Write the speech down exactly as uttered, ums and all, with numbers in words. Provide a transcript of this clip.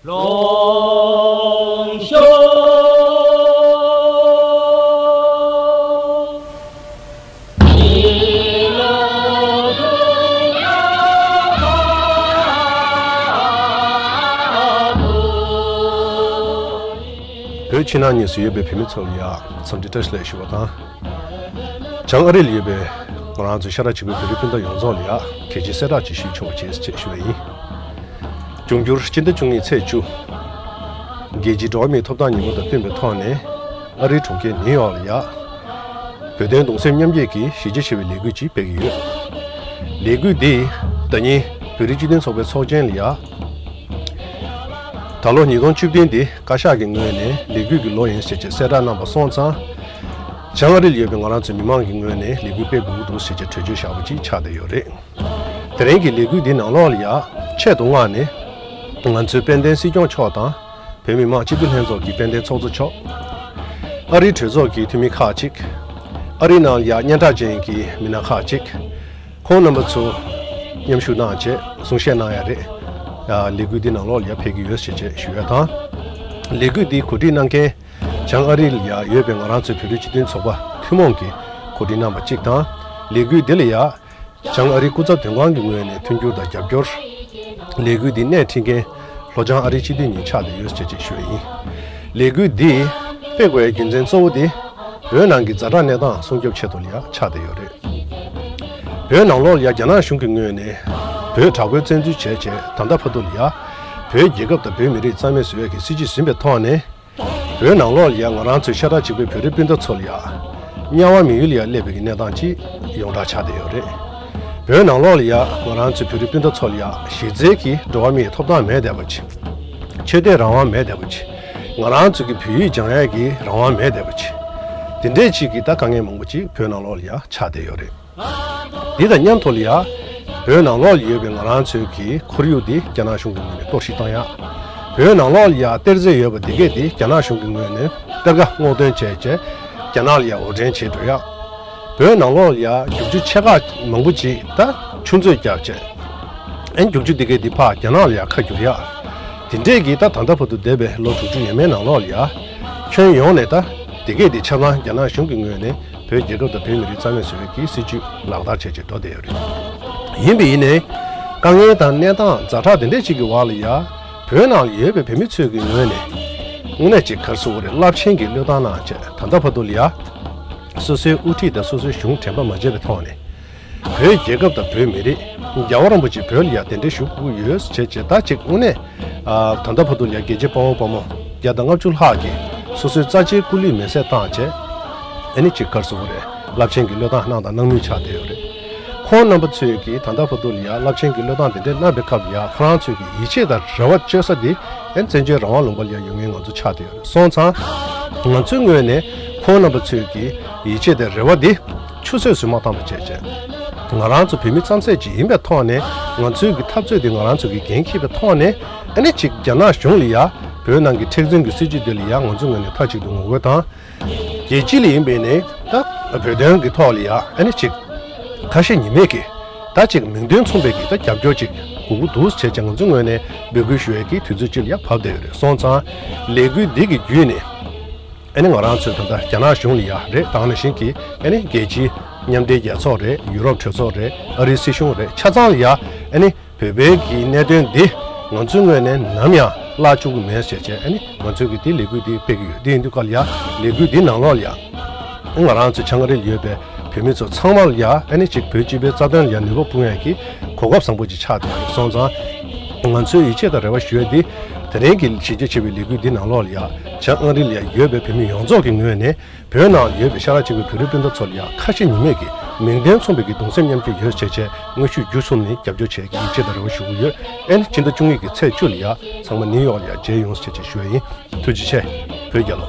ལོངས་ཤོག་བོད་ཕྱི་ནང་གཉིས་སུ་ཡོད་པའི་བོད་མི་ཚོ་ལ་ཡ་འཚམས་འདྲི་བཀྲ་ཤིས་བདེ་ལེགས་ཞུ་བ་དང་། བྱང་ཨ་རི་ལ་ཡོད་པའི་ང་རང་ཚོའི་ཤ་ཁྲག་གཅིག་པའི་བོད་རིགས་སྤུན་ཟླ་ཡོངས་རྫོགས་ལ་ཡ་གལ་ཆེའི་གསལ་བསྒྲགས་ཅིག་ཞུས་ཆོག་པ་བྱས་ཞེས་ཞུ་བ་ཡིན། འབྱུང་འགྱུར་སྤྱི་ཟླ་བཅུ་གཉིས་ཚེས་བཅུ། རྒྱལ་སྤྱིའི་འགྲོ་བ་མིའི་ཐོབ་ཐང་ཉིན་མོ་དང་བསྟུན་པའི་ཐོག་ནས་ཨ་རིའི་གྲོང་ཁྱེར་ནིའུ་ཡོག་ལ་ཡ། བོད་དོན་གདུང་སེམས་མཉམ་སྐྱེད་ཀྱི་གཞི་རྒྱ་ཆེ་བའི་ལས་འགུལ་ཅིག་སྤེལ་གྱི་ཡོད། ལས་འགུལ་འདི་ཟླ་ཉིན་བོད་རིགས་སྤྱི་མཐུན་ཚོགས་པའི་ཚོགས་ཆེན་ལ་ཡ། ད་ལོ་ཉིས་སྟོང་བཅུ་བདུན་འདི་བཀའ་ཤག་གི་ངོས་ནས་ལས་འགུལ་གྱི་ལོ་ཡིན་ཞེས་བྱས་གསལ་བསྒྲགས་གནང་པ་སོང་ཙང་། བྱང་ཨ་རི་ལ་ཡོད་པའི་ང་རང་ཚོའི་མི་མང་གི་ངོས་ནས་ལས་འགུལ་སྤེལ་དགོས་ཀྱི་འདུག་ཞེས་བྱས་གྲོས་ཆོད་བཞག་པ་ཅིག་ཆགས་བསྡད་ཡོད་རེད། དེ་རིང་གི་ལས་འགུལ་འདི་ནང་ལོགས་ལ་ཡ་ཆེད་དུ་མངགས་ནས་ང་ཚོའི་དཔལ་ལྡན་སྲིད་སྐྱོང་མཆོག་དང་། བོད་མི་མང་སྤྱི་འཐུས་ལྷན་ཚོགས་ཀྱི་དཔལ་ལྡན་ཚོགས་གཙོ་མཆོག་ཨ་རིའི་གྲོས་ཚོགས་ཀྱི་འཐུས་མི་ཁག་ཅིག་ཨ་རིའི་ནང་ལ་ཡ་སྙན་གྲགས་ཅན་གྱི་མི་སྣ་ཁག་ཅིག་ཁོང་རྣམ་པ་ཚོ་མཉམ་ཞུགས་གནང་བྱས་གསུང་བཤད་གནང་ཡ་རེད། ཡ་ལས་འགུལ་འདི་ནང་ལོགས་ལ་ཡ་ཕེབས་ཀྱི་ཡོད་ཞེས་བྱས་ཞུ་ཡ་དང་། ལས་འགུལ་འདི་གོ་སྒྲིག་གནང་མཁན་བྱང་ཨ་རི་ལ་ཡ་ཡོད་པའི་ང་རང་ཚོའི་བོད་རིགས་སྤྱི་མཐུན་ཚོགས་པ་ཐུན་མོང་གིས་གོ་སྒྲིག་གནང་པ་གཅིག་དང་། ལས་འགུལ་འདི་ལ་ཡ། བྱང་ཨ་རིའི་སྐུ་ཚབ་དོན་ཁང་གི་ངོས་ནས་མཐུན་འགྱུར་དང་རྒྱབ་སྐྱོར། ལས་འགུལ་འདི་སྣེ་ཁྲིད་མཁན་ལྷོ་བྱང་ཨ་རིའི་སྤྱི་འཐུས་གཉིས་ཆགས་བསྡད་ཡོད་ཅེས་ཅེས་ཞུ་བ་ཡིན། ལས་འགུལ་འདི་སྤེལ་དགོས་པའི་རྒྱུ་མཚན་གཙོ་བོ་དེ་བོད་ནང་གི་ཛ་དྲག་གནས་སྟངས་སྲུང་སྐྱོབ་ཆེད་དུ་ལ་ཡ་ཆགས་བསྡད་ཡོད་རེད། བོད་ནང་ལོགས་ལ་ཡ་རྒྱ་ནག་གཞུང་གི་ངོས་ནས་བོད་དྲག་པོའི་བཙན་འཛུལ་བྱས་རྗེས་ད་ལྟ་བར་དུ་ལ་ཡ་བོད་རྒྱལ་ཁབ་དང་བོད་མི་རིགས་རྩ་མེད་བཟོ་ཡས་ཀྱི་སྲིད་ཇུས་ཟིན་པའི་ཐོག་ནས། བོད་ནང་ལོགས་ལ་ཡ་ང་རང་ཚོའི་ཤ་ཁྲག་གཅིག་པའི་བོད་རིགས་སྤུན་ཟླ་ཚོ་ལ་ཡ་དམྱལ་བ་མི་ཡུལ་ལ་ཡ་སླེབས་པའི་གནས་སྟངས་ཅིག་ཡོངས་གྲགས་ཆགས་བསྡད་ཡོད་རེད། བོད་ནང་ལོགས་ལ་ཡ་ང་རང་ཚོའི་བོད་རིགས་སྤུན་ཟླ་ཚོ་ལ་ཡ་གཞི་རྩའི་གི་འགྲོ་བ་མིའི་ཐོབ་ཐང་མེད་བསྡད་པ་ཅིག་ཆོས་དད་རང་དབང་མེད་བསྡད་པ་ཅིག་ང་རང་ཚོ་གི་བོད་ཡིག་སྦྱང་ཡ་གི་རང་དབང་མེད་བསྡད་པ་ཅིག་དེ་འདྲས་ཅིག་གི་ད་དཀའ་ངལ་མང་པོ་ཅིག་བོད་ནང་ལོགས་ལ་ཡ་ཆགས་བསྡད་ཡོད་རེད། འདི་དང་མཉམ་དུ་ལ་ཡ། བོད་ནང་ལོགས་ལ་ཡོད་པའི་ང་རང་ཚོའི་གི་ཁོར་ཡུག་འདི་རྒྱ་ནག་གཞུང་གི་ངོས་ནས་གཏོར་བཤིག་བཏང་ཡ། བོད་ནང་ལོགས་ལ་ཡ་གཏེར་རྫས་ཡོད་པ་འདི་གས་འདི་རྒྱ་ནག་གཞུང་གི་ངོས་ནས་གཏེར་ཁ་སྔོག་འདོན་བྱས་རྗེས་རྒྱ་ནག་ལ་ཡ་འོར་འདྲེན་བྱེད་འགྲོ་ཡ། བོད་ནང་ལོགས་ལ་ཡ་རྒྱུག་ཆུ་ཆེ་ཁག་མང་པོ་ཅིག་ད་ཆུ་མཛོད་བརྒྱབ་བྱས། ཨན་རྒྱུག་ཆུ་འདི་གས་འདི་ཕར་རྒྱ་ནག་ལ་ཡ་ཁ་བསྒྱུར་ཡ། དེ་འདྲས་ཀྱི་ད་ད་ལྟ་བར་དུ་འདས་པའི་ལོ་དྲུག་ཅུ་ཡས་མས་ནང་ལོགས་ལ་ཡ། ཁྱོན་ཡོངས་ནས་ད་འདི་གས་འདི་ཆ་ཚང་རྒྱ་ནག་གཞུང་གི་ངོས་ནས་བོད་རྒྱལ་ཁབ་དང་བོད་མི་རིགས་རྩ་མེད་བཟོ་ཡས་ཀྱི་སྲིད་ཇུས་ལག་བསྟར་བྱས་བྱས་འགྲོ་བསྡད་ཡོད་རེད། ཡིན་པ་ཡིན་ནའི། དཀའ་ངལ་དང་གནས་སྟངས་ཛ་དྲག་དེ་འདྲས་ཅིག་གི་འོག་ལ་ཡ། བོད་ནང་ལ་ཡོད་པའི་བོད་མི་ཚོས་ཀྱི་ངོས་ནས། དངོས་གནས་ཅིག་ག་རེ་ཟེར་དགོས་རེད། རླབས་ཆེན་གྱི་བློས་བཏང་གནང་བྱས་ད་ལྟ་བར་དུ་ལ་ཡ། སོ་སོའི་དབུ་ཁྲིད་དང་སོ་སོའི་གཞུང་དྲན་པ་མ་བརྗེད་པའི་ཐོག་ནས། བོད་རྒྱལ་ཁབ་དང་བོད་མི་རིགས། རྒྱལ་བ་རིན་པོ་ཆེ་བོད་ལ་ཡ་གདན་འདྲེན་ཞུ་དགོས་ཀྱི་ཡོད་ཟེར་བྱས་བྱས་ད་ཅིག་དངོས་གནས། ཨ་ད་ལྟ་བར་དུ་ལ་ཡ་རྒྱལ་གཅེས་དཔའ་བོ་དཔའ་མོ་བརྒྱ་དང་ལྔ་བཅུ་ལྷག་གིས་སོ་སོའི་རྩ་ཆེའི་སྐུ་ལུས་མེ་སྲེག་བཏང་བྱས། ཨ་ནི་ཅིག་ག་རེ་ཟེར་དགོས་རེད། རླབས་ཆེན་གྱི་བློས་བཏང་གནང་དང་གནང་མུས་ཆགས་བསྡད་ཡོད་རེད། ཁོང་རྣམ་པ་ཚོས་ཀྱིས་ད་ལྟ་བར་དུ་ལ་ཡ་རླབས་ཆེན་གྱི་བློས་བཏང་དེ་འདྲ་གནང་པའི་སྐབས་ལ་ཡ་ཁོ་རང་ཚོས་ཀྱི་ཡིད་ཆེས་དང་རེ་བ་བཅོལ་ས་དེ་ཨན་བཙན་བྱོལ་རང་དབང་ལུང་པ་ལ་ཡ་ཡོད་མཁན་ང་ཚོ་ཆགས་བསྡད་ཡོད་རེད། སོང་ཙང་། ང་ཚོའི་ངོས་ནས་ཁོང་རྣམ་པ་ཚོས་ཀྱི་ཡིད་ཆེས་དང་རེ་བ་འདི་ཆུད་ཟོས་སུ་མ་བཏང་བ་བྱས་བྱས། ང་རང་ཚོ་བོད་མི་རྩ་ཚད་ཅིག་ཡིན་པའི་ཐོག་ནས་ང་ཚོའི་གི་འཐབ་རྩོད་འདི་ང་རང་ཚོ་གི་འགན་འཁྱེར་བའི་ཐོག་ནས་ཨ་ནི་ཅིག་རྒྱ་ནག་གཞུང་ལ་ཡ་བོད་ནང་གི་མཁྲེགས་འཛིན་གྱི་སྲིད་ཇུས་འདི་ལ་ཡ་ང་ཚོའི་ངོས་ནས་མཐའ་གཅིག་ཏུ་ངོ་རྒོལ་དང་། རྒྱལ་སྤྱི་ལ་ཡིན་པས་ནི་ད་བོད་དོན་གྱི་ཐོག་ལ་ཡ་ཨ་ནི་ཅིག་ཁ་ཞེ་གཉིས་མེད་ཀྱི་ད་ཅིག་མིང་དོན་མཚུངས་པའི་གི་ད་རྒྱབ་སྐྱོར་ཅིག་དགོས་ཀྱི་འདུག་བྱས་ཙང་ང་ཚོའི་ངོས་ནས་འབོད་སྐུལ་ཞུ་ཡས་ཀྱི་དུས་ཚོད་ཅིག་ལ་ཡ་བབས་བསྡད་ཡོད་རེད། སོང་ཙང་ལས་འགུལ་འདི་གི་བརྒྱུད་ནས་ཨ་ནི་ང་རང་ཚོས་ད་ལྟ་རྒྱ་ནག་གཞུང་ལ་ཡ་རེད། ད་ག་ནང་བཞིན་གྱི་ཨ་ནི་རྒྱལ་སྤྱིའི་མཉམ་འབྲེལ་རྒྱལ་ཚོགས་རེད། ཡུ་རོབ་གྲོས་ཚོགས་རེད། ཨ་རིའི་སྲིད་གཞུང་རེད། ཆ་ཚང་ལ་ཡ་ཨ་ནི། བོད་པའི་གི་གནད་དོན་འདི་ང་ཚོའི་ངོས་ནས་ནམ་ཡང་བརླག་བཅུག་གི་མེད་ཟེར་བྱས་ཨ་ནི་ང་ཚོའི་གི་འདི་ལས་འགུལ་འདི་སྤེལ་གི་ཡོད། འདི་ཡིན་དུས་སྐབས་ལ་ཡ་ལས་འགུལ་འདི་ནང་ལོགས་ལ་ཡ་ང་རང་ཚོ་བྱང་ཨ་རི་ལ་ཡོད་པའི་བོད་མི་ཚོ་ཚང་མ་ལ་ཡ་ཨ་ནི་ཅིག་བོད་སྤྱི་པའི་རྩ་དོན་ལ་ཡ་ནུས་པ་སྤུངས་ཡ་གི་གོ་སྐབས་བཟང་པོ་ཅིག་ཆགས་བསྡད་ཡོད། སོང་ཙང་ང་ཚོའི་ཡིད་ཆེས་དང་རེ་བ་ཞུ་ཡ་འདི་དེ་རིང་གི་གཞི་རྒྱ་ཆེ་བའི་ལས་འགུལ་འདི་ནང་ལོགས་ལ་ཡ་བྱང་ཨ་རི་ལ་ཡ་ཡོད་པའི་བོད་མི་ཡོངས་རྫོགས་ཀྱི་ངོས་ནས། བོད་ནང་ཡོད་པའི་ཤ་ཁྲག་གཅིག་པའི་བོད་རིགས་སྤུན་ཟླ་ཚོ་ལ་ཡང་ཁ་ཞེ་གཉིས་མེད་ཀྱི་མིང་དོན་མཚུངས་པའི་གི་གདུང་སེམས་མཉམ་སྐྱེད་ཡོད་བྱས་བྱས་དངོས་ཤུགས་བརྒྱུད་གསུམ་ནས་རྒྱབ་སྐྱོར་བྱེད་ཀྱི་ཡིད་ཆེས་དང་རེ་བ་ཞུ་གི་ཡོད། ཨེ་ནི་ཕྱི་ཟླ་བཅུ་གཉིས་ཀྱི་ཚེས་བཅུ་ལ་ཡང་ཚང་མ་ནིའུ་ཡོག་ལ་ཡང་མཇལ་ཡོང་བྱས་བྱས་ཞུ་ཡ་ཡིན། ཐུགས་རྗེ་ཆེ། བོད་རྒྱལ་ལོ།